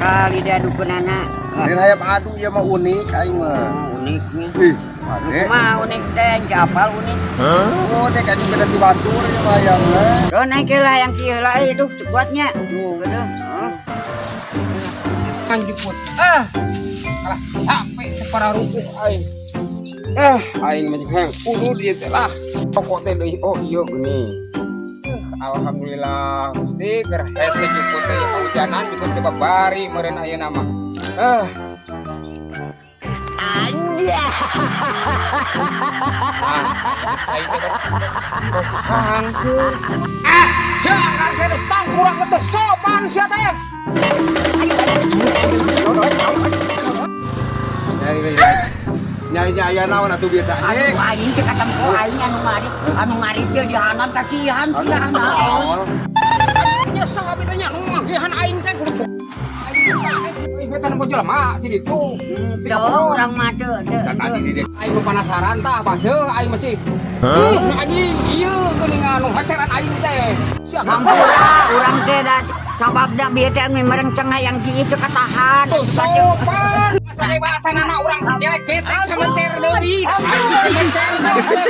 Sakali dia dukunana. Lain hayam adu ieu mah, unik aing mah. Oh, uniknya. Ih, ade. Kumaha unik teh, apal unik? Unik anjing, beda ti batur ieu mah hayamna. Oh, naik lah yang kieu lah, eh, duh, kuatnya. Tuh, gitu. Oh. Kan jemput. Ah. Alah, capek separah rukuh aing. Eh, aing mah hayang kudu dia teh lah. Pokok teh deui, oh iya gini. Alhamdulillah, Gusti, keur hese jemput teh hujanan jemput teh babari meureun ayeuna mah. Eh. Anjay. Ah, cai teh hangseur. Ah, jangan kene tang kurang teh sopan sia teh. Nyai nyai nyai, aya naon atuh bieu teh? Aduh, aing teh katempo aing anu ngarit teh dihanam kakihan kieu naon. Nya saha teh nya nu manggihan aing teh kudu aing teh. Beta nempo jelema ti ditu. Tuh, urang mah teu teu. Kan tadi di dia. Aing mah penasaran tah baseuh aing mah cik. Ih, anjing, ieu geuning anu hacaran aing teh. Siapa? Hampura urang teh da sabab da bieu teh meureun cenah yang kieu teu katahan. Tuh sopan. Sebagai bahasanana urang jelek ketek sama cer deui. Aing semencer deui.